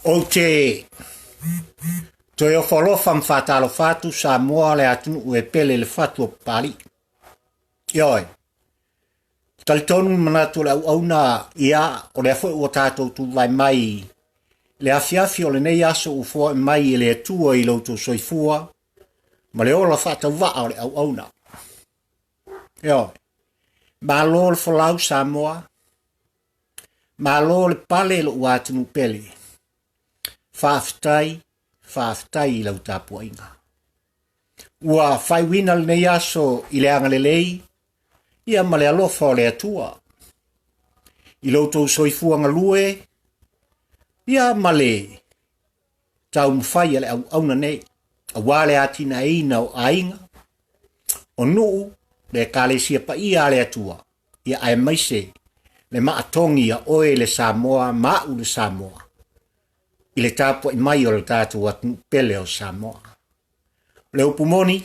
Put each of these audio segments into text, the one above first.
Ou te toe ofo alofa ma faatalofa atu Samoa le atunuu e pele i le fatu o Papalii. Ioe, talitonu le manatu o le auauna, ia, o lea foi ua tatou tulai mai le afiafi o lenei aso ua foai mai e le Atua i lo outou soifua ma le ola faatauvaa o le auauna. Ioe, malo le folau Samoa, malo le pale lou atunuu pele. Faafetai, faafetai i lau tapuaiga. Ua faaiuina lenei aso i le agalelei ia ma le alofa o le Atua. I lo outou soifua galue ia ma le taumafai a le auauna nei, aua le atinaeina o aiga, o nuu, le ekalesia paia a le Atua, ia aemaise le maatogi ia oe le Samoa ma au le Samoa i le tapuai mai o le tatou atunuu pele o Samoa. O le upu moni,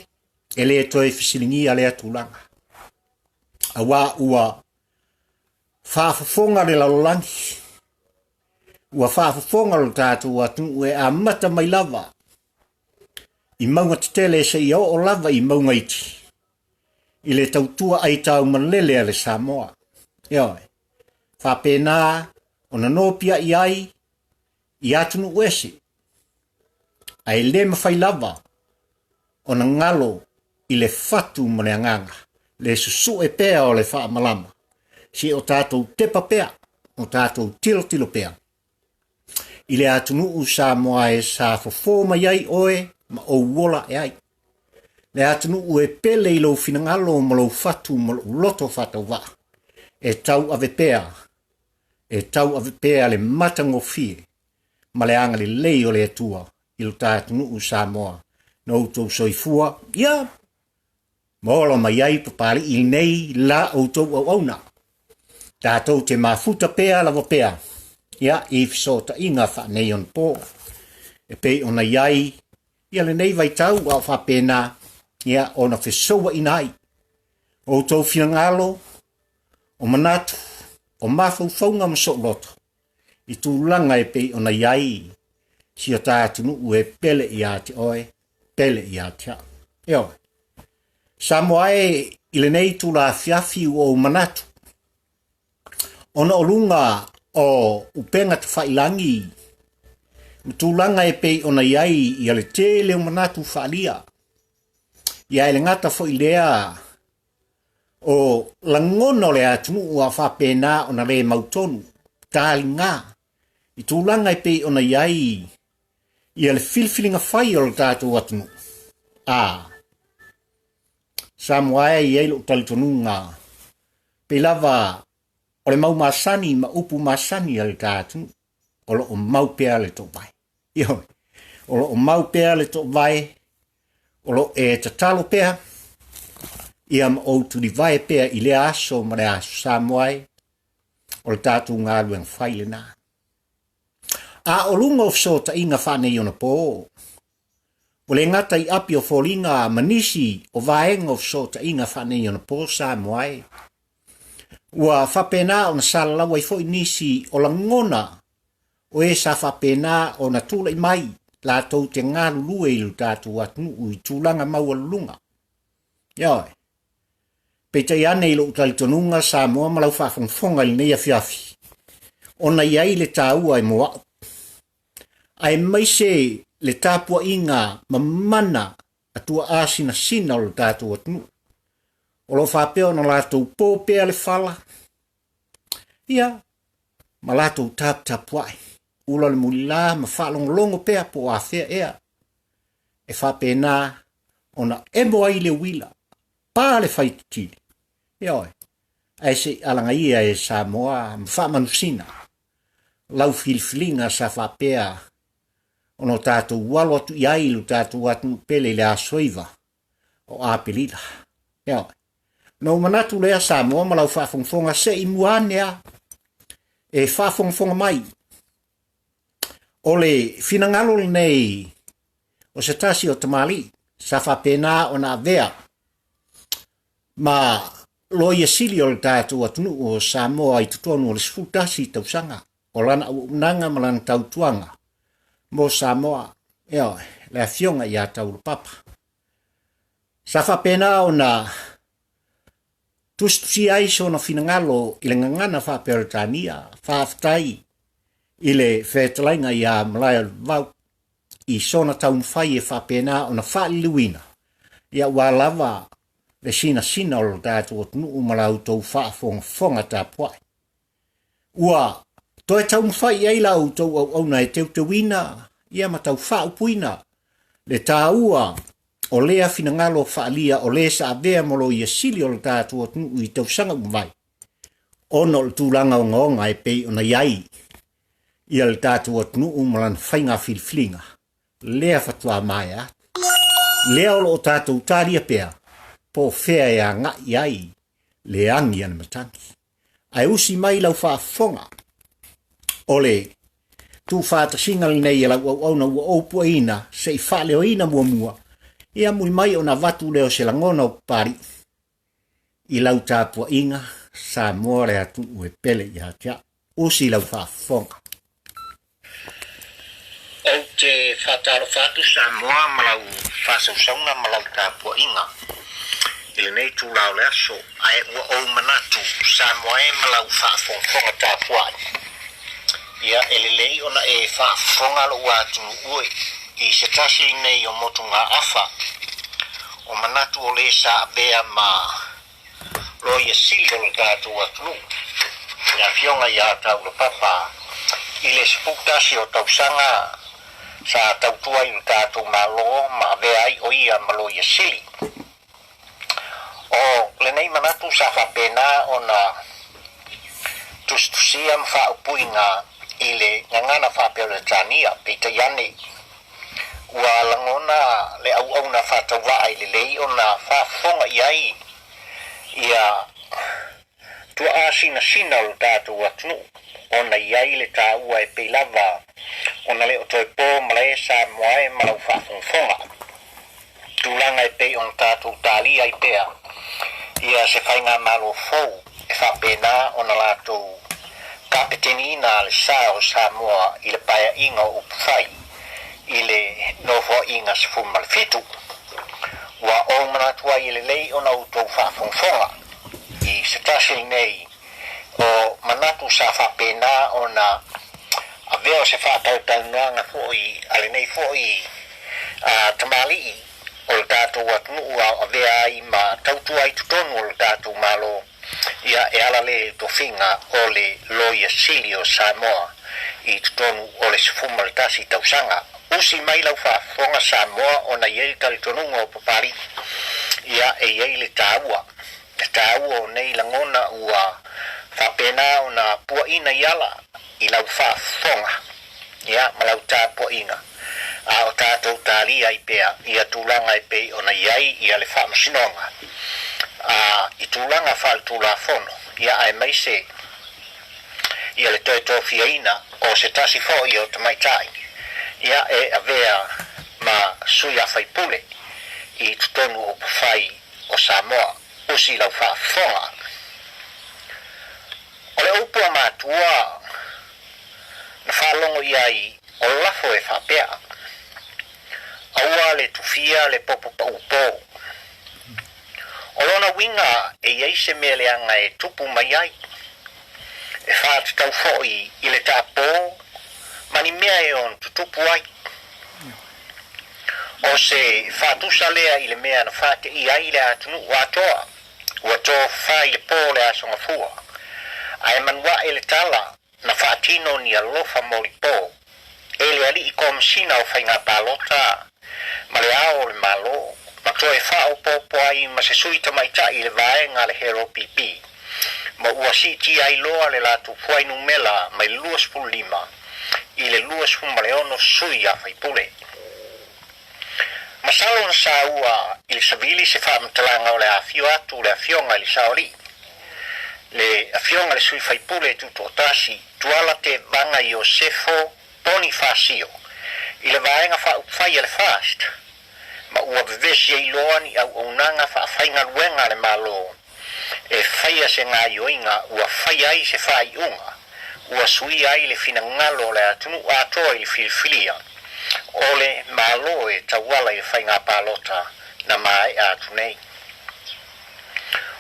e le toe fesiligia lea tulaga, aua ua faafofoga le lalolagi, ua faafofoga lo tatou atunuu e amata mai lava i mauga tetele seia oo lava i mauga iti i le tautua aitau malele a le Samoa. Ioe, faapena ona nopiai ai i atunuu ese, ae le mafai lava ona galo i le fatu ma le agaga, le susue pea o le faamalama, se o tatou tepa pea, o tatou tilotilo pea i le atunuu Samoa e sa fofo mai ai oe ma ou ola ae ai. Le atunuu e pele i lou finagalo ma lou fatu ma lou loto faatauvaa, e tauave pea, e tauave pea le matagofie ma le agalelei o le Atua i lo ta atunuu Samoa na outou soifua ia ma ola mai ai Papalii i lenei la outou auauna. Tatou te mafuta pea lava pea ia i fesootaiga faaneionapo e pei ona i ai ia lenei vaitau a o faapena ia ona fesouaina ai outou finagalo o manatu o mafaufauga ma sou loto i tulaga e pei ona i ai si o ta atunuu e pele ia te oe, pele ia te au. Ioe. Samoa e i lenei itula afiafi ua ou manatu, ona o luga o upega tafailangi ma tulaga e pei ona i ai ia le tele o manatu faaalia. Ia e le gata foi lea o lagona o le atunuu a faapena ona le mautonu, taliga i tulaga e pei ona i ai ia le filifiliga fai o le tatou atunuu. A Samoa e i ai lou talitonuga pei lava o le mau masani ma upu masani a le ta atunuu, o lo o mau pea le toovae. Ioe, o lo o mau pea le toovae, o lo o e tatalo pea, ia ma ou tulivae pea i lea aso ma le aso Samoa e, o le tatou galuega fai lena. A o luga o fesootaiga faaneionapo, ua le gata i api o foliga ma nisi o vaega o fesootaiga faaneionapo Samoa e, ua faapena ona salalau ai foi nisi o lagona o e sa faapena ona tulai mai latou te galulue i lo tatou atunuu i tulaga maualuluga. Ioe. Peitai ane i lou talitonuga Samoa ma lau faafogafoga i lenei afiafi, ona i ai le taua e mo au, aemaise le tapuaiga mamana a tuaa sinasina o lo tatou atunuu, o lo o faapea ona latou po pea le fala, ia, ma latou taputapuai, ula le mulila ma faalogologo pea po o afea ea e faapena ona emo ai le uila, pa le faititili, ioe, ae se i alagaia e Samoa ma faamanusina lau filifiliga sa faapea ona o tatou alo atu i ai i lo tatou atunuu pele i le aso 9 o Aperila. Ioe. Na ou manatu lea Samoa ma lau faafogafoga se i mua ane a e faafogafoga mai. O le finagalo lenei o se tasi o tamalii sa faapena ona avea ma loia sili o le tatou atunuu o Samoa i totonu o le 11 tausaga o lana auaunaga ma lana tautuaga mo Samoa, ioe, le afioga ia Taulapapa. Sa faapena ona tusitusia ai sona finagalo i le gagana faa-Peretania, faafetai i le fetalaiga ia Malaeolevau i sona taumafai e faapena ona faaliliuina, ia ua lava le sinasina o lo tatou atunuu ma la outou faafogafoga tapuai. Ua toe taumafai i ai la outou auauna e teuteuina ia ma tau faaupuina le taua o lea finagalo faaalia o le sa avea ma loia sili o le tatou atunuu i tausaga ua mavae, ona o le tulaga ogaoga e pei ona i ai ia le tatou atunuu ma lana faiga filifiliga lea faatoa maea atu. Lea o lo o tatou talia pea po o fea e agai ai le agi a le matagi. Ae usi mai lau faafofoga, o le tuufaatasiga lenei e lau auauna ua ou puaina se i faaleoina muamua, ia muli mai ona avatu lea o se lagona o Papalii i lau tapuaiga Samoa le atunuu e pele ia te au. Usi lau faafofoga. Ou te faatalofa atu Samoa ma lau faasausauga ma lau tapuaiga i lenei itula o le aso, ae ua ou manatu Samoa e ma lau faafogafoga tapuai, ia e lelei ona e faafofoga lou atunuu e i se tasi lenei o motugaafa o manatu o le sa avea ma Loia Sili o le tatou atunuu, le Afioga ia Taulapapa i le 11 o tausaga sa tautua i lo tatou Malo ma avea ai o ia ma Loia Sili. O lenei manatu sa faapena ona tusitusia ma faaupuina i le gagana faa-Peretania, peitai ane ua lagona le auauna faatauvaa i lelei ona faafofoga i ai ia tuaa sinasina o lo tatou atunuu, ona i ai le taua e pei lava ona le o toe po malae Samoa e ma lau faafogafoga. Tulaga e pei ona tatou talia ai pea ia se faigamalo fou e faapena ona latou kapeteniina le sa o Samoa i le paeaiga o upufai i le Nofoaiga 17. Ua ou manatu ai e lelei ona outou faafogafoga i se tasi lenei o manatu sa faapena ona Avea o se faatalatalanoaga foi a lenei foi tamalii o le tatou atunuu a o avea ai ma tautua i totonu o le tatou Malo, ia e ala lea i le tofiga o le Loia Sili o Samoa i totonu o le 11 tausaga. Usi mai lau faafofoga Samoa ona e i ai le talitonuga o Papalii, ia e i ai le taua, le taua o nei lagona ua faapena ona puaina i ala i lau faafofoga, ia, ma lau tapuaiga, a o tatou talia ai pea ia tulaga e pei ona i ai ia le Faamasinoga a i tulaga faaletulafono, ia aemaise ia le toe tofiaina o se tasi foi o tamaitai ia e avea ma sui a faipule i totonu o upufai o Samoa. Usi lau faafofoga. O le upu a matua na faalogo i ai o lafo e faapea, Aua le tufia le popo paupō. O lona uiga e i ai se mea leaga e tupu mai ai, e faatatau foi i le taapō ma ni mea e ono tutupu ai. O se faatusa lea i le mea na faateia ai le atunuu atoa ua tofafa i le pō o le Aso Gafua, ae manuae le tala na faatino ni alofa molipo e le Alii Komesina o Faiga Palota ma le Ao o le Malo, ma toe faaopoopo ai ma se sui tamaitai i le vaega a le HLPP, ma ua siitia ai loa le latou fuainumela mai le 25 i le 26 sui a faipule. Masalo na saua i le savili se faamatalaga o le afio atu le Afioga i le Saoalii, le Afioga i le Sui Faipule Tutoatasi Tuala Tevaga Iosefo Ponifasio i le Vaega Faaupufai a le FAST, ma ua vevesi ai loa ni auaunaga faafaigaluega a le Malo e faia se gaoioiga ua faia ai se faaiuga ua suia ai le finagalo o le atunuu atoa i le filifilia o le Malo e tauala i le faiga palota na maea atu nei.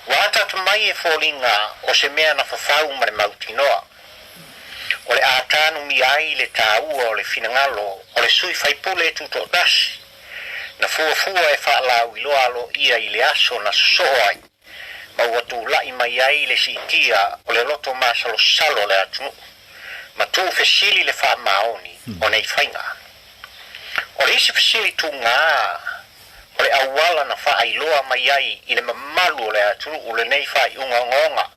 Ua ataata mai e foliga o se mea na fafau ma le mautinoa, o le a tanumia ai le taua o le finagalo o le sui faipule tutoatasi, na fuafua e faalauiloa aloaia i le aso na sosoo ai ma ua tulai mai ai le siitia o le loto masalosalo o le atunuu, ma tuufesili le faamaoni o nei faiga. O le isi fesili tuga o le auala na faailoa mai ai i le mamalu o le atunuu lenei faaiuga ogaoga,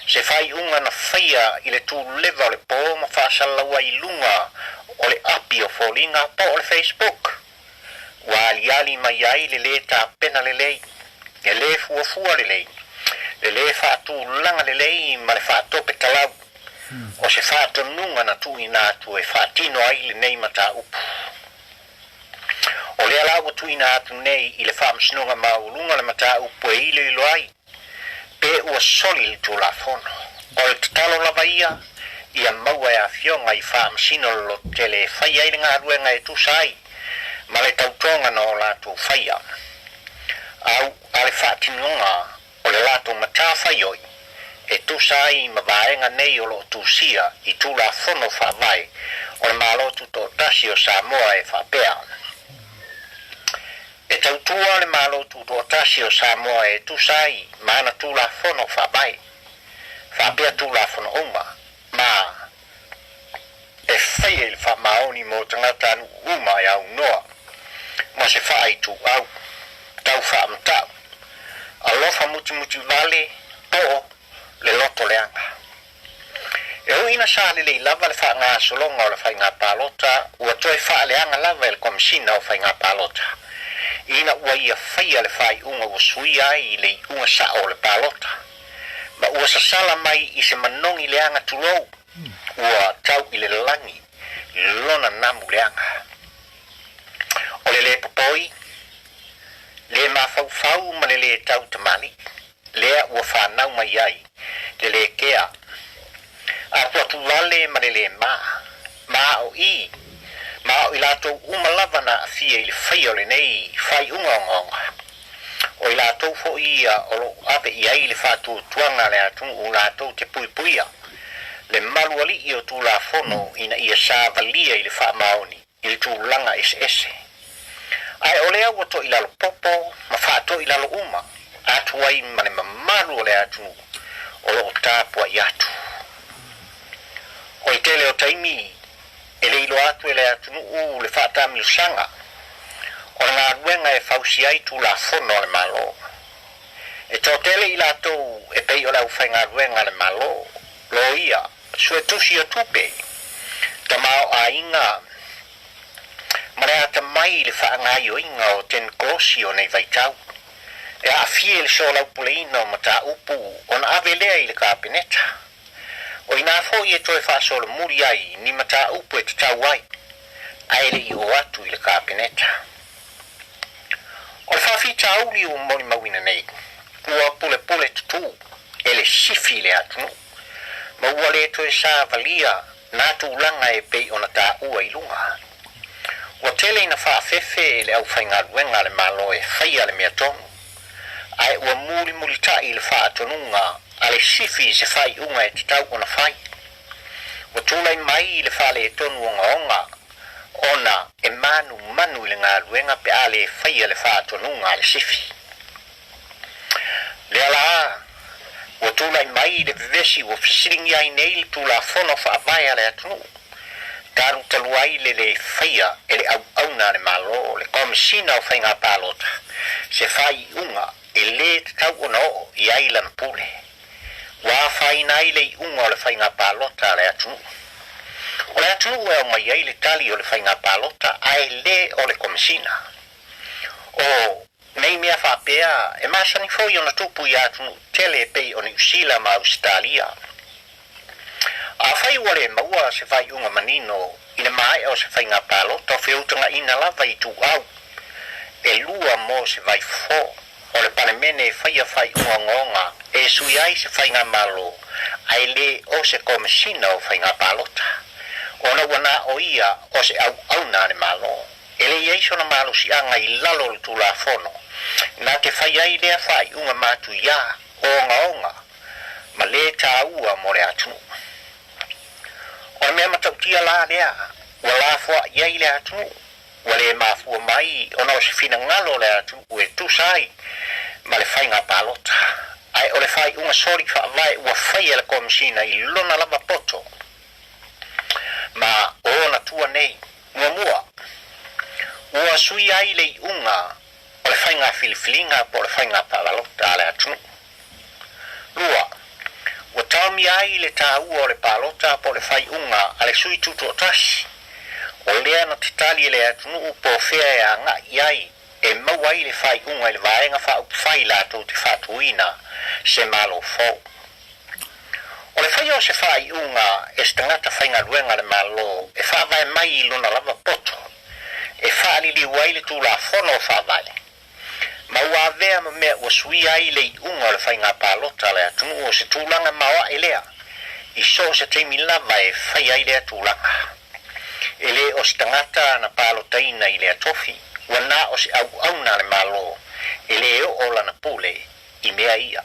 se faaiuga na faia i le tuleva o le pō ma faasalalau ai i luga o le api o foliga po o le Facebook, ua aliali mai ai le lē tapena lelei, le lē fuafua lelei, le lē faatulaga lelei ma le faatope talau o se faatonuga na tuuina atu e faatino ai lenei mataupu. O lea la ua tuuina atu nei i le Faamasinoga Maualuga le mataupu e iloilo ai pe ua soli le Tulafono. O le tatalo lava ia, ia maua e Afioga i Faamasino le lototele e fai ai le galuega e tusa ai ma le tautoga na o latou faia au a le faatinoga o le latou matafaioi e tusa ai ma vaega nei o lo o tusia i Tulafono Faavae o le Malo Tutoatasi o Samoa e faapea, E tautua le Malo Tutoatasi o Samoa e tusa ai ma ana Tulafono Faavae, faapea Tulafono uma, ma e faia i le faamaoni mo tagatanuu uma e aunoa ma se faaituau tau faamatau, alofa mutimuti vale po o le loto leaga. E ui ina sa lelei lava le faagasologa o le faiga palota, ua toe faaleaga lava e le Komesina o Faiga Palota ina ua ia faia le faaiuga ua suia ai le iuga sao o le palota, ma ua sasala mai i se manogi leaga tulou ua tau i le lagi lona namu leaga. O le lē popoi, lē mafaufau ma le lē tau tamalii, lea ua fanau mai ai le lē kea, atuatuvale ma le lē ma, ma o i, ma o i latou uma lava na aafia i le faia o lenei faaiuga ogaoga. O i latou foi ia o lo o ave i ai le faatuatuaga a le atunuu latou te puipuia. le malualii o Tulafono ina ia savalia i le faamaoni i le tulaga eseese. Ae o lea ua toilalo popo ma faatoilalo uma atu ai ma le mamalu o le atunuu o lo o tapuai atu. O le tele o taimi e le iloa atu e le atunuu le faataamilosaga o le galuega e fausia ai Tulafono a le Malo. E toatele i latou e pei o le aufaigaluega a le Malo, loia, suetusi o tupe, tamaoaiga ma le atamai i le faagaoioiga o tenikolosi o nei vaitau. E aafia i le soalaupuleina o mataupu ona ave lea i le Kapeneta. O i ina foi e toe faasolomuli ai ni mataupu e tatau ai, ae le i oo atu i le Kapeneta. O le faafitauli ua molimauina nei, ua pulepule tutū e le sifi i le atunuu, ma ua le toe savalia nā tulaga e pei ona taua i luga. Ua tele ina faafefe le aufaigaluega a le Malo e faia le mea tonu, ae ua mulimulita'i le faatonuga a le sifi i se faaiuga e tatau ona fai. Ua tulai mai le faaletonu ogaoga ona e manumanu i le galuega pe a le faia le faatonuga a le sifi. Lea la ua tulai mai le vevesi ua fesiligia ai nei le Tulafono Faavae a le atunuu, talu talu ai le lē faia e le auauna a le Malo, le Komesina o Faiga Palota, se faaiuga e lē tatau ona oo i ai lana pule. Ua afaina ai le iuga o le faiga palota a le atunuu. O le atunuu e aumai ai le tali o le faiga palota ae lē o le Komesina. O nei mea faapea e masani foi ona tupu i atunuu tele e pei o Niu Sila ma Ausetalia. Afai ua le maua se faaiuga manino i le maea o se faiga palota, o feutagaina lava i ituau e lua mo se vaifofo o le Palemene e faia faaiuga ogaoga e sui ai se faigamalo ae lē o se Komesina o Faiga Palota, ona ua na o ia o se auauna a le Malo. E le i ai sona malosiaga i lalo o le Tulafono na te fai ai lea faaiuga matuiā ogaoga ma lē taua mo le atunuu. O le mea matautia la lea ua lafoa'i ai le atunuu, ua le mafua mai ona o se finagalo o le atunuu e tusa ai ma le faiga palota, ae o le faaiuga soli faavae ua faia e le Komesina i lona lava poto ma o ona tua nei. Muamua, ua suia ai le iuga o le faiga filifiliga po o le faiga palota a le atunuu. Lua, ua taomia ai le taua o le palota po o le faaiuga a le sui tutoatasi, o lea na tatali e le atunuu po o fea e agai ai e maua ai le faaiuga i le vaega faaupufai latou te faatuina se Malo fou. O le faia o se faaiuga e se tagata faigaluega a le Malo e faavae mai i lona lava poto e faaliliu ai le Tulafono Faavae, ma ua avea ma mea ua suia ai le iuga o le faiga palota a le atunuu, o se tulaga maoae lea i so o se taimi lava e faia ai lea tulaga. E lē o se tagata na palotaina i lea tofi, ua na o se auauna a le Malo e lē oo lana pule i mea ia.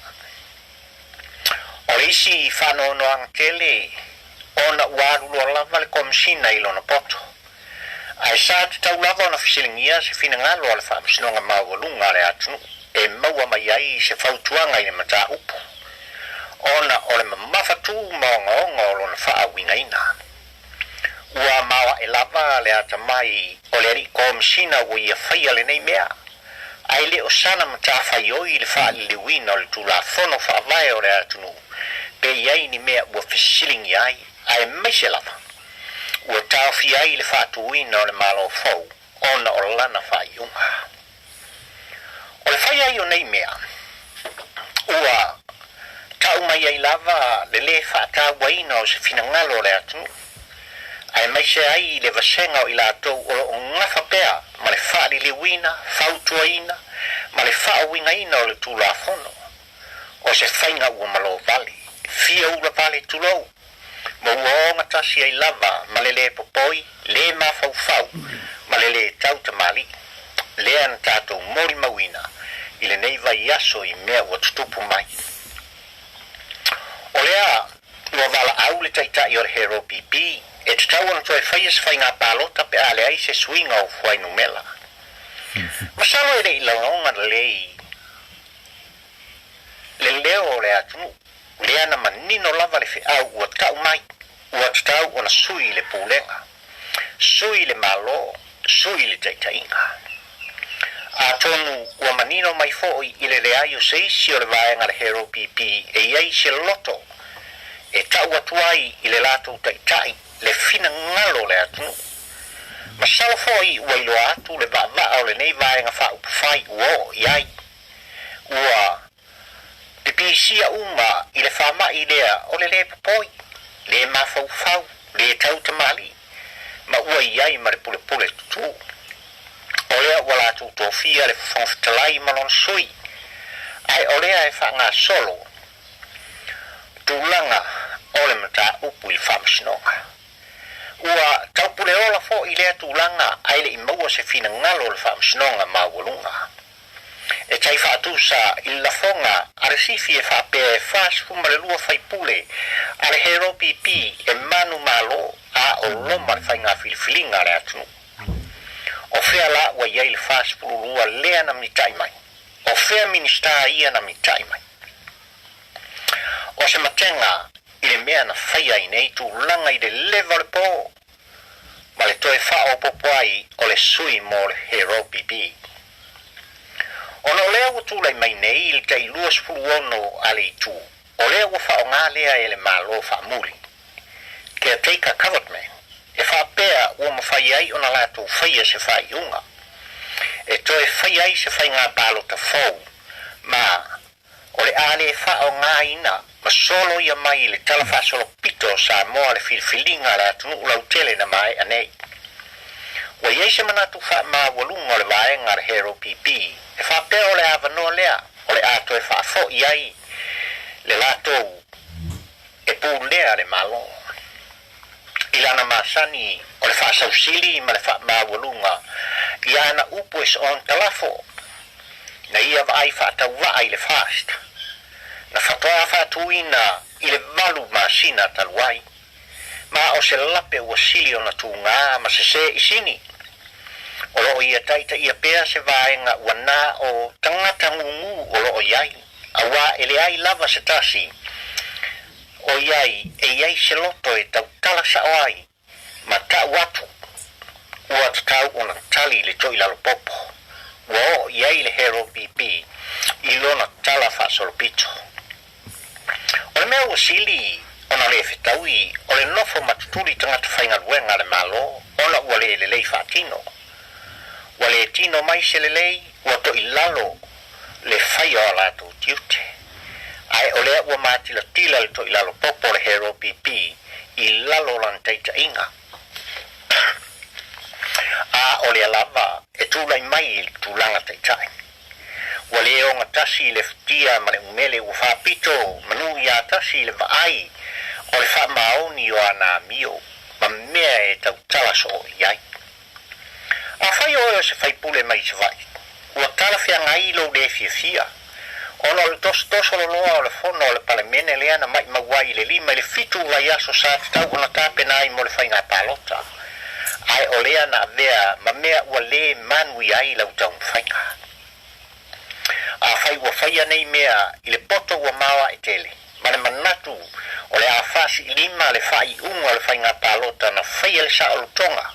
O le isi faanoanoaga tele ona ua alu loa lava le Komesina i lona poto, ae sa tatau lava ona fesiligia se finagalo a le Faamasinoga Maualuga a le atunuu e maua mai ai se fautuaga i le mataupu, ona o le mamafatu ma ogaoga o lona faauigaina. Ua maoae lava le atamai o le alii Komesina ua ia faia lenei mea, ae le o sana matafaioi i le faaliliuina o le Tulafono Faavae o le atunuu pe i ai ni mea ua fesiligia ai, aemaise lava ua taofia ai le faatuina o le Malo fou ona o lana faaiuga. O le fai ai o nei mea, ua tau mai ai lava le lē faatauaina o se finagalo o le atunuu, aemaise ai le vasega o i latou o lo o gafa pea ma le faaliliuina, fautuaina ma le faauigaina o le Tulafono. O se faiga ua malo vale, fia ula vale tulou, ma ua ogatasi ai lava ma le lē popoi, lē mafaufau ma le lē tautamalii lea na tatou molimauina i lenei vaiaso i mea ua tutupu mai. O lea ua valaau Au le Taitai o le HRPP, e tatau ona toe faia se faiga palota pe a leai se suiga o fuainumera. Masalo e le i lagona lelei le leo o le atunuu, lea na manino lava le feau ua tau mai, ua tatau ona sui le pulega, sui le Malo, sui le taitaiga. Atonu ua manino mai foi i le leai o se isi o le vaega a le HRPP e i ai se loto e tau atu ai i le latou taitai le finagalo o le atunuu. Masalo foi ua iloa atu le vaavaa o lenei Vaega Faaupufai ua oo i ai. Ua pipisia uma i le faamai lea o le lē popoi, lē mafaufau, lē tautamalii, ma ua i ai ma le pulepule tutū. O lea ua latou tofia le Fofoga Fetalai ma lona sui, ae o lea e faagasolo tulaga o le mataupu i le Faamasinoga. Ua taupuleola foi lea tulaga ae le i maua se finagalo o le Faamasinoga Maualuga. E tai faatusa i le lafoga a le sifi e faapea e 42 faipule a le HRPP e manumalo a o loma le faiga filifiliga a le atunuu. O fea la ua i ai le 42 lea na mitai mai? O fea Minisita ia na mitai mai? O se matega i le mea na faia i nei tulaga i le leva o le po ma le toe faaopoopo ai o le sui mo le HRPP. Ona o lea ua tulai mai nei i le tai 26 a le itu, o lea ua faaaoga lea e le Malo faamuli, caretaker government, e faapea ua mafai ai ona latou faia se faaiuga e toe faia ai se faiga palota fou ma o le a le faaaogaina ma soloia mai i le Tala Faasolopito o Samoa le filifiliga a le atunuu lautele na maea nei. Ua i ai se manatu faamaualuga o le vaega a le HRPP e faapea o le avanoa lea o le a toe faafoi ai le latou e pulea le Malo i lana masani o le faasausili ma le faamaualuga i ana upu e soona talafo na ia vaai faatauvaa i le FAST na faatoa faatuina i le 8 masina talu ai, ma o se lape ua sili ona tuga ma sesē i sini. O loo ia taitaia pea se vaega ua na o tagata gugu o loo i ai, auā e leai lava se tasi o i ai e i ai se loto e tautala sao ai ma tau atu ua tatau ona tali le toilalopopo ua oo i ai le HRPP i lona tala faasolopito. O le mea ua sili ona le fetaui o le nofo matutuli tagata faigaluega a le Malo ona ua le lelei faatino. Ua le tino mai se lelei, ua toilalo le faia o a latou tiute. Ae o lea ua matilatila le toilalopopo o le HRPP i lalo o lana taitaiga. A o lea lava e tulai mai i le tulaga taitai. Ua le ogatasi le futia ma le umele ua faapito manu iā tasi i le vaai o le faamaoni o ana amio ma mea e tautala soo i ai. Afai o oe o se faipule mai Savaii, ua talafeagai lou le fiafia ona o le tosotoso loloa o le fono a le Palemene lea na maimau ai i le 5 i le 7 vaiaso sa tatau ona tapena ai mo le faiga palota, ae o lea na avea ma mea ua le manuia ai lau taumafaiga. Afai ua faia nei mea i le poto ua maoae tele, ma le manatu o le a faasiilima le faaiuga o le faiga palota na faia le saolotoga,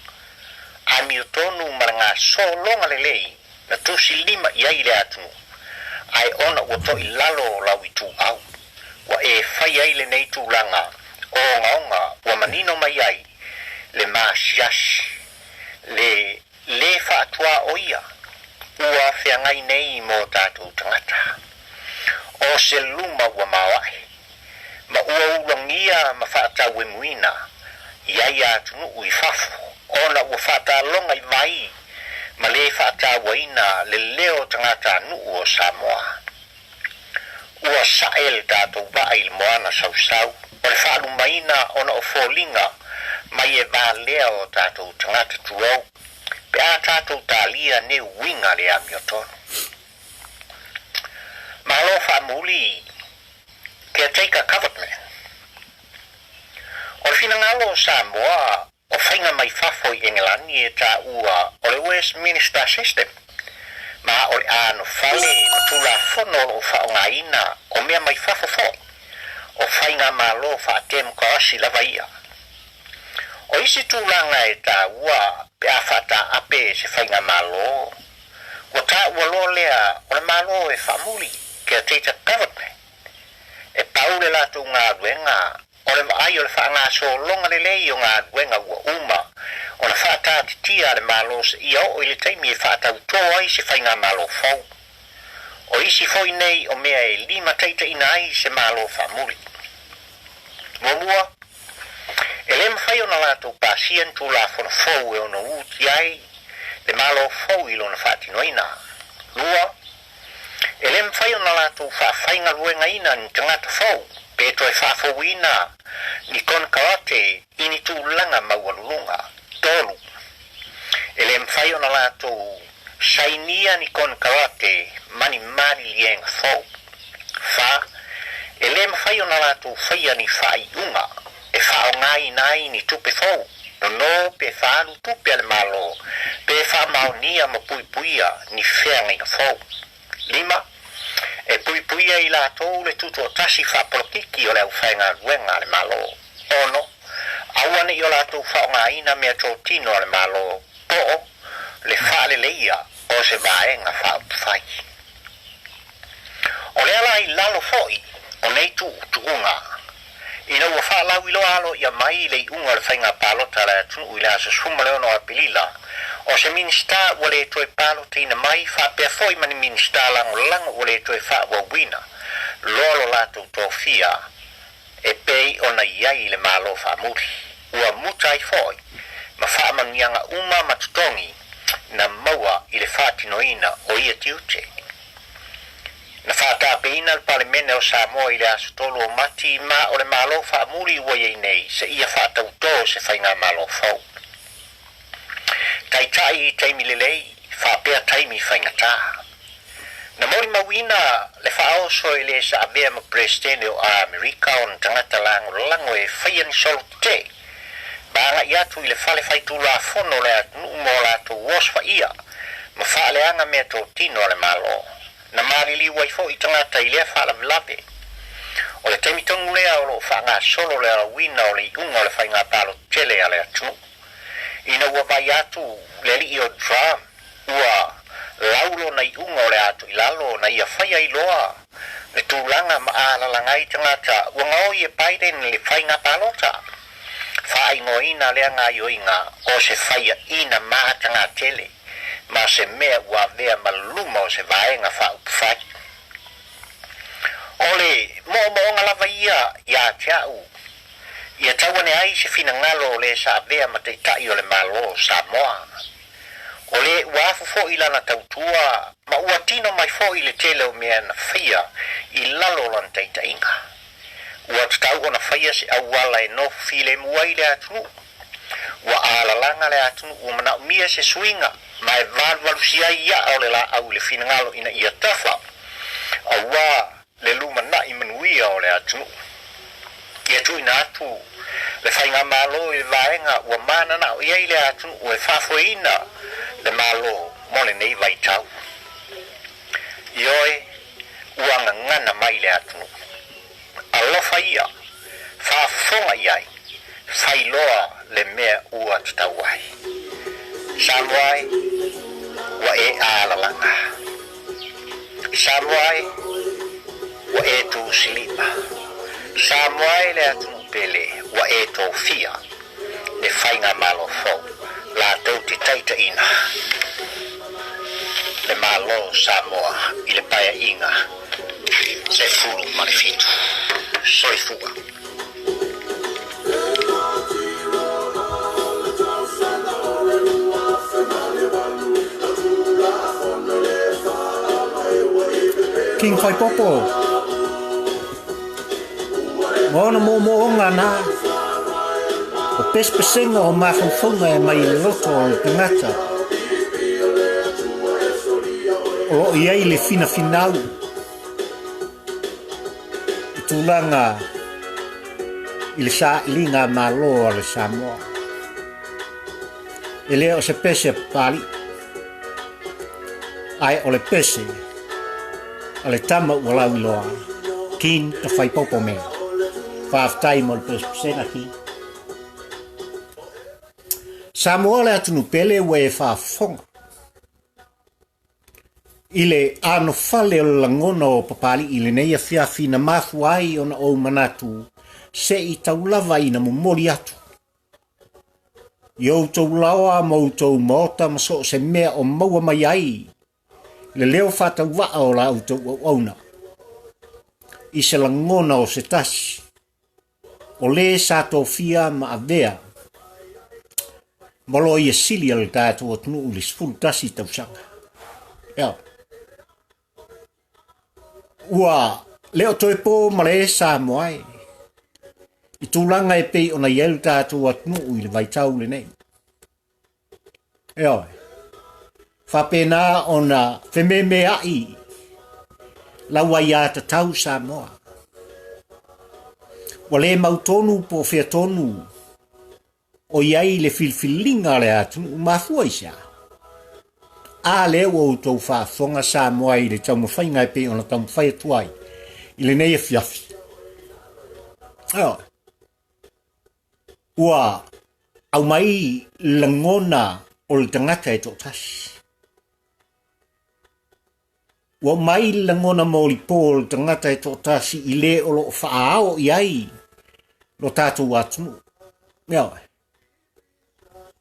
amiotonu ma le gasologa lelei na tusilima i ai le atunuu, ae ona ua toilalo lau ituau, ua e fai ai lenei tulaga ogaoga ua manino mai ai le maasiasi, le lē faatuaoia ua feagai nei mo tatou tagata. O se luma ua maoae, ma ua ulagia ma faatauemuina i ai atunuu i fafo ona ua faataloga i vai ma lē faatauaina le leo o tagatanuu o Samoa. Ua sae le tatou vaa i le moana sausau o le faalumaina ona o foliga mai e valea o tatou tagata tulou pe a tatou talia nei uiga le amiotonu. Malo faamuli caretaker government. O le finagalo o Samoa o faiga mai fafo i Engelani e taua o le Westminster System, ma o le anofale ma Tulafono o lo o faaaogaina o mea mai fafo foi, o faigamalo faatemokarasi lava ia. O isi tulaga e taua pe a faataape se faigamalo, ua taua loa lea o le Malo e faamuli, caretaker government, e pau le latou galuega o le vaai o le faagasologa lelei o galuega ua uma ona faataatitia a le Malo seia oo i le taimi e faatautō ai se faigamalo fou. O isi foi nei o mea e limataitaiina ai se Malo faamuli. Muamua, e le mafai ona latou pasia ni Tulafono fou e ono uti ai le Malo fou i lona faatinoina. Lua, E le mafai ona latou faafaigaluegaina ni tagata fou pe toe faafouina ni konekarate i ni tulaga maualuluga. 3. E le mafai ona latou sainia ni konekarate ma ni maliliega fou. 4. E le mafai ona latou faia ni faaiuga e faaaogaina ai ni tupe fou, nono pe faaalu tupe a le Malo, pe faamaonia ma puipuia ni feagaiga fou. 5. E puipuia i latou le tutoatasi faapolokiki o le aufaigaluega a le Malo. 6. Aua ne i o latou faaaogaina meatotino a le Malo po o le faaleleia o se vaega faaupufai. O le ala i lalo foi o nei tuutuuga, ina ua faalauiloa aloaia mai le iuga o le faiga palota a le atunuu i le aso 16 Aperila, o se Minisita ua le toe palotaina mai faapea foi ma ni Minisita lagolago ua le toe faaauauina loa lo latou tofia e pei ona i ai i le Malo faamuli, ua muta ai foi ma faamanuiaga uma ma totogi na maua i le faatinoina o ia tiute. Na faatapeina le Palemene o Samoa i le aso 3 o Mati ma o le Malo faamuli ua i ai nei seia faatautō se faigamalo fou. Taitai i taimi lelei faapea taimi faigata. Na molimauina le faaoso e le sa avea ma Peresetene o Amerika ona tagata lagolago e faia ni solo tetee ma agai atu i le fale faitulafono o le atunuu mo latou osofaia ma faaleaga meatotino a le Malo. Na maliliu ai foi tagata i lea faalavelave. O le taimi tonu lea o lo o faagasolo le alauina o le iuga o le faiga palota tele a le atunuu. Ina ua vaai atu le alii o Trump ua lau lona iuga o le a atu i lalo na ia faia ai loa le tulaga ma alalaga ai tagata ua gaoi e Biden le faiga palota. Faaigoaina lea gaoioiga o se faiaina matagatele ma se mea ua avea ma luma o se vaega faaupufai. O le moomooga lava ia ia te au, ia tau ane ai se finagalo o le sa avea ma Taitai o le Malo o Samoa. O le ua afu foi lana tautua ma ua tino mai foi le tele o mea na faia i lalo o lana taitaiga. Ua tatau ona faia se auala e nofo filemu ai le atunuu. Ua alalaga le atunuu ua manaomia se suiga ma e valuvalusia ai a'a o le laau i le finagalo ina ia tafa, auā le lumanai manuia o le atunuu. Ia tuuina atu le faigamalo i le vaega ua mananao i ai le atunuu e faafoeina le Malo mo lenei vaitau. Ioe, ua gagana mai le atunuu. Alofa ia, faafofoga i ai, fai loa le mea ua tatau ai. Samoa e, ua e alalaga. Samoa e, ua e tusilima. Samoa e le atunuu pele, ua e tofia le faigamalo fou latou te taitaiina le Malo o Samoa i le Paeaiga 17. Soifua. King Faipopo Ma ona moomooga na, o pesepesega o mafaufauga e mai i le loto o le tagata o lo o i ai le finafinau i tulaga. i le sailiga malo a le Samoa. E le o se pese a Papalii, ae o le pese a le tama ua lauiloa, King Tafaipopo me. Faafetai mo le pesepesega, King. Samoa le atunuu pele ua e faafofoga i le anofale o le lagona o Papalii i lenei afiafi na mafua ai ona ou manatu se i tau lava ina momoli atu i outou laoa ma outou maota ma so o se mea o maua mai ai le leo faatauvaa o la outou auauna i se lagona o se tasi o lē sa tofia ma avea ma loia sili a le tatou atunuu i le 11 tausaga. Ea. Ua le o toe po ma le Samoa e i tulaga e pei ona i ai le tatou atunuu i le vaitau lenei. Ioe. Faapena ona fememeai lau aiatatau Samoa. Ua le mautonu po o fea tonu o i ai le filifiliga a le atunuu. Mafua i se a? A lea ua outou faafofoga Samoa i le taumafaiga e pei ona taumafai atu ai i lenei afiafi. Ioe. Ua aumai lagona o le tagata e toatasi. Ua aumai lagona molipo o le tagata e toatasi i le o lo o faaao i ai lo tatou atunuu. Ioe.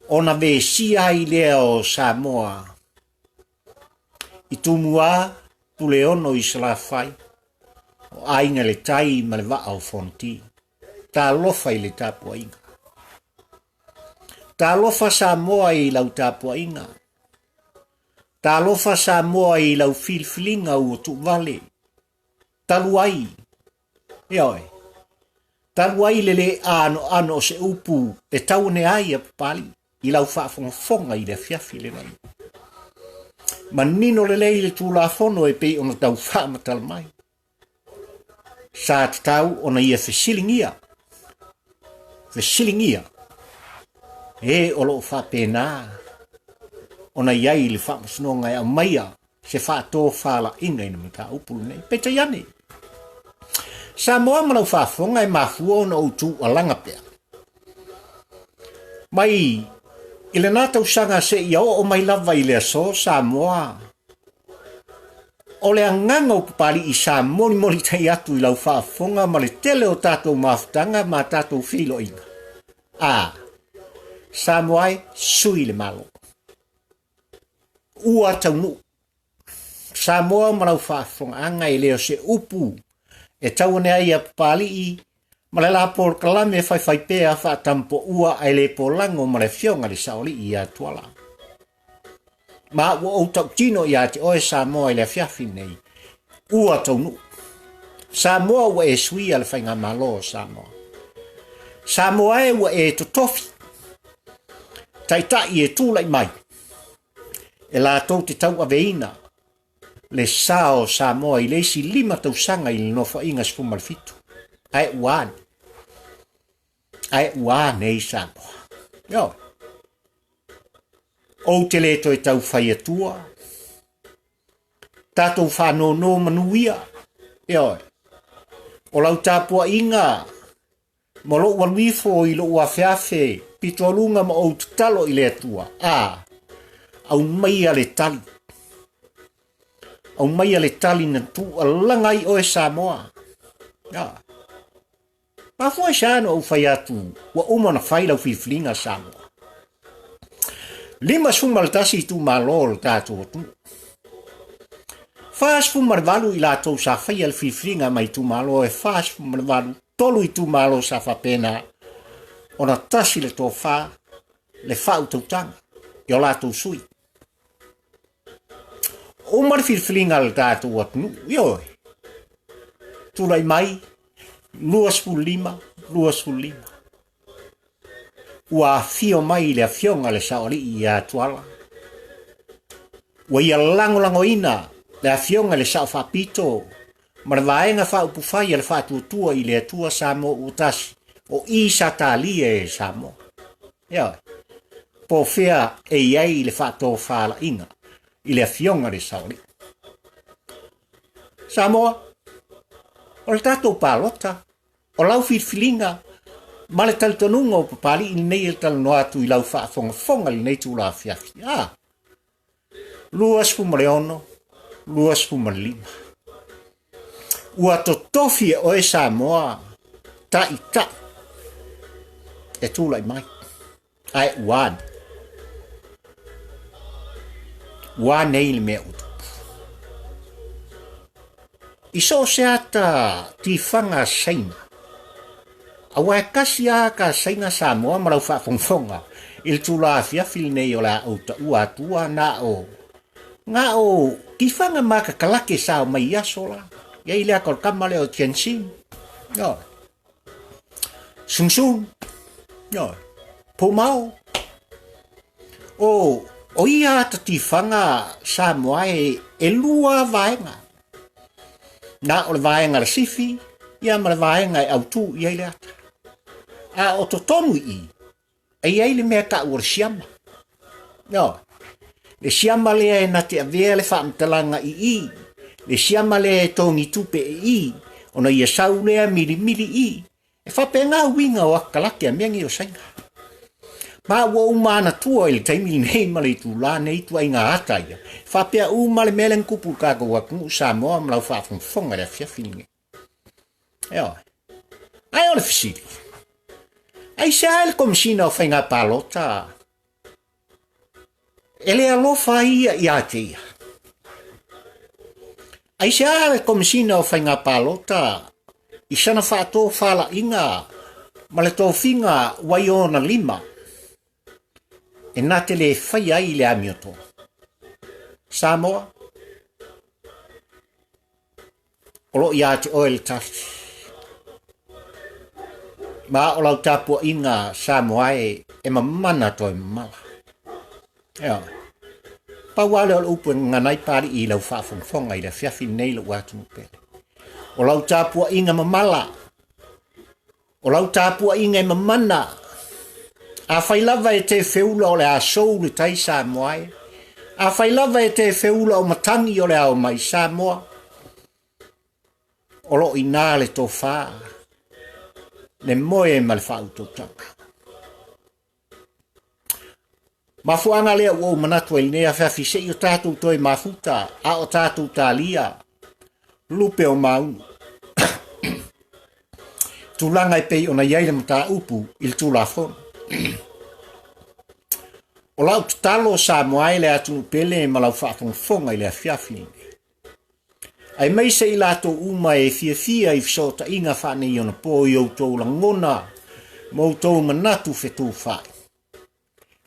Ona vesia ai lea o Samoa i Tumua, Puleono i Salafai, o Aiga i le Tai ma le Vaa o Fonoti. Talofa i le tapuaiga. Talofa Samoa i lau tapuaiga. Talofa Samoa i lau filifiliga ua tuuvale. Talu ai, ioe, talu ai le lē anoano o se upu e tau ane ai a Papalii i lau faafogafoga i le afiafi lenei. Manino lelei le Tulafono e pei ona tau faamatala mai. Sa tatau ona ia fesiligia, fesiligia e o lo o faapena ona i ai le faamasinoga e aumaia se faatofalaiga i le mataupu lenei. Peitai ane, Samoa ma lau faafofoga e mafua ona ou tuualaga pea. Mai i lena tausaga seia oo mai lava i le aso Samoa, o le agaga o Papalii sa molimolitai atu i lau faafofoga ma le tele o tatou mafutaga ma tatou feiloaiga. A, Samoa e, sui le Malo. Ua taunuu. Samoa ma lau faafofogaaga e le o se upu e tau ane ai ia Papalii ma le la polokalame e faifaipea faatampoua ae le polago ma le afioga i le Saoalii ia Tuala. Ma ua ou tautino ia te oe Samoa i le afiafi nei, ua taunuu. Samoa ua e suia le faigamalo o Samoa. Samoa e ua e totofi, taitai e tulai mai, e latou te tauaveina le sa o Samoa i le isi 5 tausaga i le Nofoaiga 17. Ae ua a nei? Ae ua a nei Samoa? Ioe. Ou te le toe tau fai atua, tatou faanono manuia, ioe. O lau tapuaiga ma lou alu ifo i lou afeafe pitoaluga ma ou tatalo i le Atua, a, aumaia le tali. Aumaia le tali na tuualaga ai oe Samoa. A. Mafua i se a na ou fai atu ua uma ona fai lau filifiliga Samoa. 51 itumalo o le tatou atunuu. 48 i latou sa faia le filifiliga mai itumalo e 48, tolu itumalo sa faapena ona tasi le tofa, le faautautaga i o latou sui. Uma le filifiliga a le tatou atunuu, ioe, tulai mai 25, 25. Ua afio mai le afioga i le Saoalii ia Tuala. Ua ia lagolagoina le afioga i le Sao Faapito ma le Vaega Faaupufai a le Faatuatua i le Atua Samoa ua tasi. O i sa talia e Samoa. Ioe. Po o fea e i ai le faatofalaiga i le Afioga i le Saoalii. Samoa, o le tatou palota, o lau filifiliga ma le talitonuga o Papalii lenei e talanoa atu i lau faafogafoga i lenei itula afiafi. A, 26, 25. Ua totofi e oe Samoa taitai e tulai mai, ae ua ane. Ua nei le mea ua tupu. I so o se ata tifaga Saina, aua e kasi a ka Saina Samoa ma lau faafogafoga i le tula afiafi lenei o le a ou taua atua na o na o tifaga ma kakalake sa o mai i aso la. Ia i le aka o le kama lea o Tianxin. Ioe. Sungsung. Ioe. Pumao. O, o ia ata tifaga Samoa e, e lua vaega. Na o le vaega le sifi, ia ma le vaega e autū i ai le ata. A o totonu i i, e i ai le mea taʻu o le siama. Ioe. Le siama lea e na te avea le faamatalaga i i, le siama lea e togi tupe i i, ona ia sau lea milimili i. E faapena uiga o akalake a mea nei o Saina. Ma ua ou manatua i le taimi lenei ma le itulā nei ituaiga ata ia, e faapea uma le mea lea na tupu i le tatou atunuu Samoa ma lau faafogafoga i le afiafi lenei. Ioe. Ae o le fesili, aisea le Komesina o Faiga Palota e le alofa ai ia ia te ia? Aisea le Komesina o Faiga Palota i sana faatofalaiga ma le tofiga ua i ona lima e na te le faia ai le amiotonu? Samoa, o lo o ia te oe le tali. Ma o lau tapuaiga Samoa e, e mamana toe mamala. Ioe. Pau lava lea o le upu e gagana ai Papalii i lau faafogafoga i le afiafi lenei lou atunuu pele. O lau tapuaiga mamala, o lau tapuaiga e mamana, afai lava e te feula o le a sou le tai Samoa e, afai lava e te feula o matagi o le ao mai Samoa, o lo o i ina le tofa, le moe ma le faautautaga. Mafuaaga lea ua ou manatu ai i lenei afiafi se i o tatou toe mafuta a o tatou talia lupe o maunu. Tulaga e pei ona i ai le mataupu i le Tulafono. O lau tatalo Samoa e le atunuu pele ma lau faafogafoga i le afiafi lenei. Aemaise i latou uma e fiafia i fesootaiga faaneionapo i outou lagona ma outou manatu fetufaai.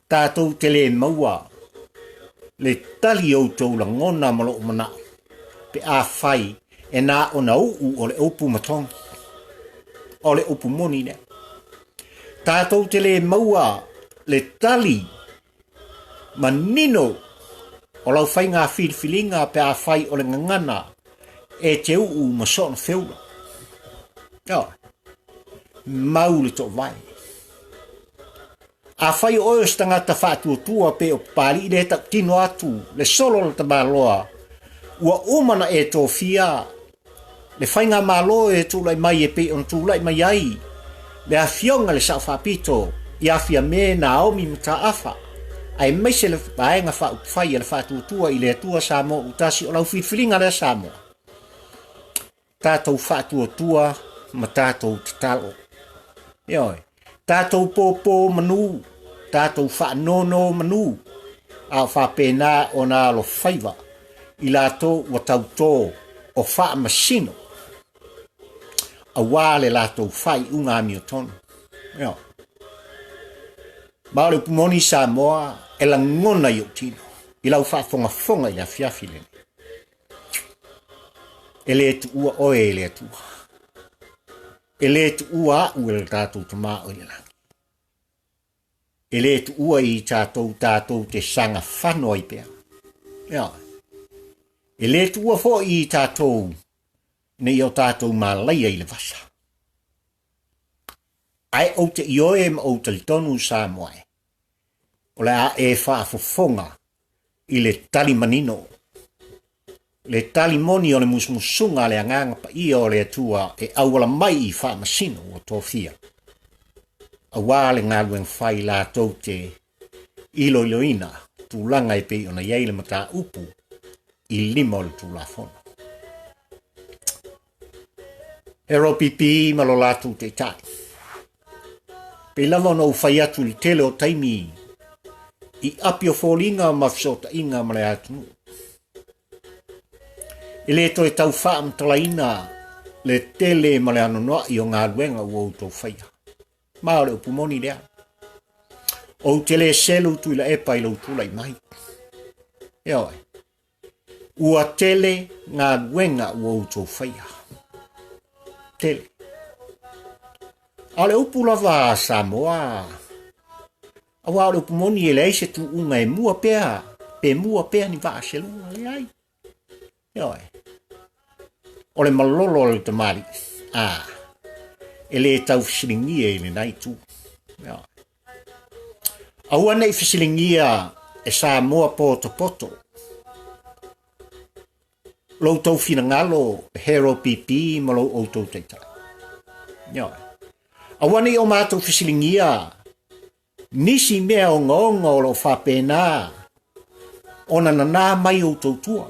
Tatou te le maua le tali o outou lagona ma lou manao pe afai e na ona uu o le upu matogi. O le upu moni lea. Tatou te le maua le tali manino o lau faiga filifiliga pe afai o le gagana e te uu ma soona feula. Ioe. Mau le toovae. Afai o oe o se tagata faatuatua pe o Papalii lea e tautino atu le solo o le tamaloa, ua uma ona e tofia le faigamalo e tulai mai e pei ona tulai mai ai le Afioga i le Sao Faapito ia Fiame Naomi Mataafa, aemaise le Vaega Faaupufai a le Faatuatua i le Atua Samoa ua tasi o lau filifiliga lea Samoa. Tatou faatuatua ma tatou tatalo. Ioe. Tatou pōpō manu, tatou faanono manu, a o faapena ona alofaiva i latou ua tautō o faamasino aua le latou faaiuga amiotonu. Ioe. Ma o le upu moni Samoa e lagona i ou tino i lau faafogafoga i le afiafi lenei. E le tuua oe e le Atua. E le tuua aʻu e le tatou Tama o i le lagi. E le tuua i tatou tatou te saga fano ai pea. Ioe. E le tuua foi i tatou nei o tatou malaia i le vasa. Ae ou te ioe ma ou talitonu Samoa e, o le a e faafofoga i le tali manino, le tali moni o le musumusuga a le Agaga Paia o le Atua e auala mai i faamasino ua tofia, aua le galuega fai latou te iloiloina tulaga e pei ona i ai le mataupu i lima o le Tulafono. ROPP ma lo latou taitai. Pei lava ona ou fai atu i le tele o taimi i api o foliga ma fesootaiga ma le atunuu. E le toe tau faamatalaina le tele ma le anoanoai o galuega ua outou faia. Ma o le upu moni lea. Ou te le selu Tuilaepa i lou tulai mai. Ioe. Ua tele galuega ua outou faia. Tele. A o le upu lava a Samoa, aua o le upu moni e leai se tuuga e mua pea, pe mua pea ni vaa se lua, leai. Ioe. O le malolo o le tamalii, a, e le tau fesiligia i lena itu. Ioe. Aua ne i fesiligia e Samoa potopoto lo outou finagalo Hero PP ma lo outou taitai. Ioe. Aua ne i o matou fesiligia nisi mea ogaoga o lo o faapena ona nanā mai outou tua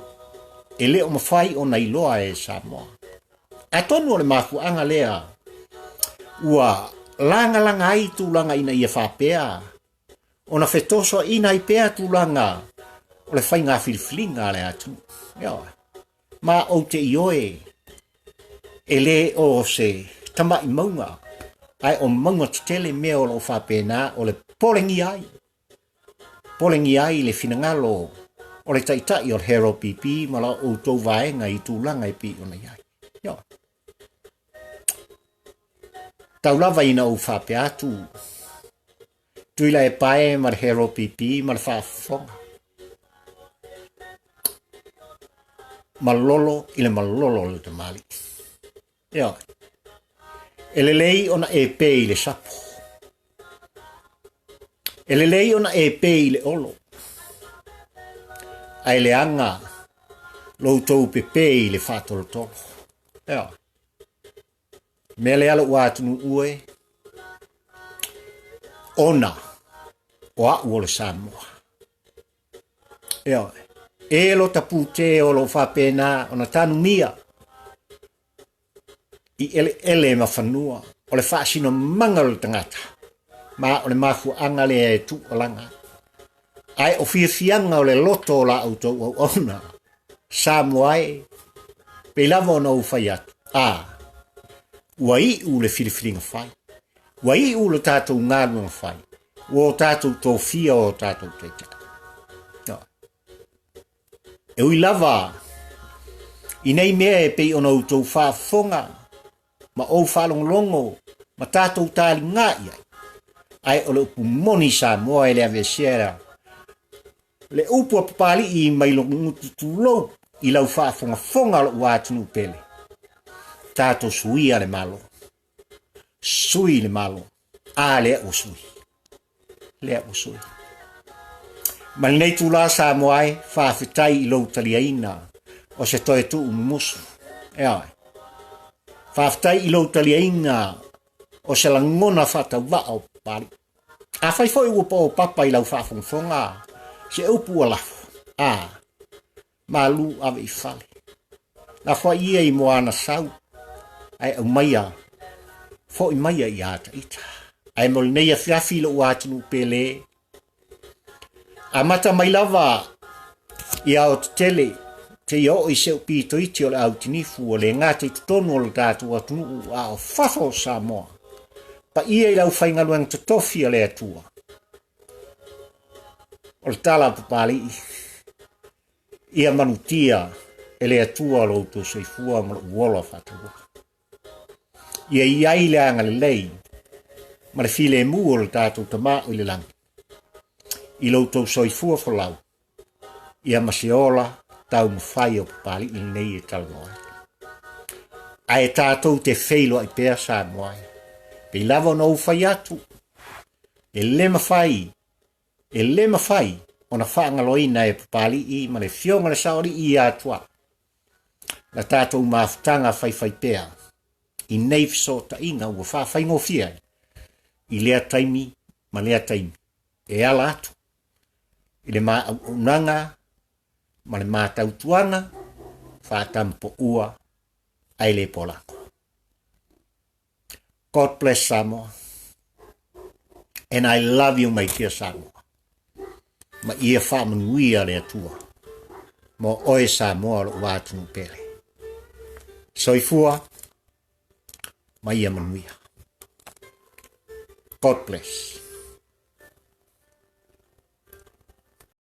e le o mafai ona iloa e Samoa. Atonu o le mafuaaga lea ua lagalaga ai tulaga ina ia faapea ona fetosoaina ai pea tulaga o le faiga filifiliga a le atunuu. Ioe. Ma ou te ioe e le o se tama'i mauga, ae o mauga tetele mea o lo o faapena o le polegia ai, polegia ai le finagalo o le Taitai o le HRPP ma la outou vaega i tulaga e pei ona i ai. Ioe. Tau lava ina ou faapea atu, Tuilaepa e ma le HRPP ma le faafofoga. Malolo i le malolo o le tamalii. Ioe. E lelei ona e pē i le sapo. E lelei ona e pē i le olo. Ae leaga lo outou pepē i le faatolotolo. Ioe. Mea lea lou atunuu e, ona o a'u o le Samoa. Ioe. E lo ta pute o lo faapena ona tanumia i eleele ma fanua o le faasinomaga o le tagata, ma o le mafuaaga lea e tuualaga ai. Ae o fiafiaga o le loto o la outou auauna, Samoa e, pei lava ona ou fai atu, a, ua iu le filifiliga fai, ua iu le tatou galuega fai, ua o tatou tofia o tatou taitai. No. E ui lava i nei mea e pei ona outou faafofoga ma ou faalogologo ma tatou taligā i ai, ae o le upu moni Samoa e le aveesea le upu a Papalii mai lou gutu tulou i lau faafogafoga o lou atunuu pele. Tatou suia le Malo. Sui le Malo. A lea ua sui. Lea ua sui. Ma lenei tula Samoa ai, faafetai i lou taliaina o se toe tuu mumusu. Ioe. Faafetai i lou taliaina o se lagona faatauvaa o Papalii. Afai foi ua paopapa i lau faafogafoga se upu ua lafo, a, malu ave i fale. Lafoai ia i moana sau, ae aumaia, foi maia ia ta ita. Ae mo lenei afiafi lou atunuu pele, amata mai lava i aotetele seia oo i seʻu pitoiti o le autinifu ua le gata i totonu o le tatou atunuu a o fafo o Samoa. Paia i le aufaigaluega totofi a le Atua. O le tala a Papalii, ia manutia e le Atua lo outou soifua ma lou ola faatauvaa. Ia i ai le agalelei ma le filemu o le tatou Tama o i le lagi i lo outou soifua folau, ia ma se ola taumafai o Papalii lenei e talanoa ai. Ae tatou te feiloai pea Samoa e. Pei lava ona ou fai atu, e le mafai, e le mafai ona faagaloina e Papalii ma le Afioga i le Saoalii ia Atuaa la tatou mafutaga faifaipea i nei fesootaiga ua faafaigofie ai i lea taimi ma lea taimi e ala atu i le ma auaunaga ma le ma tautuaga faatampoua ae le polako. God bless Samoa. And I love you, my dear Samoa. Ma ia faamanuia le Atua. Mo oe Samoa o lou atunuu pele. Soifua ma ia manuia. God bless.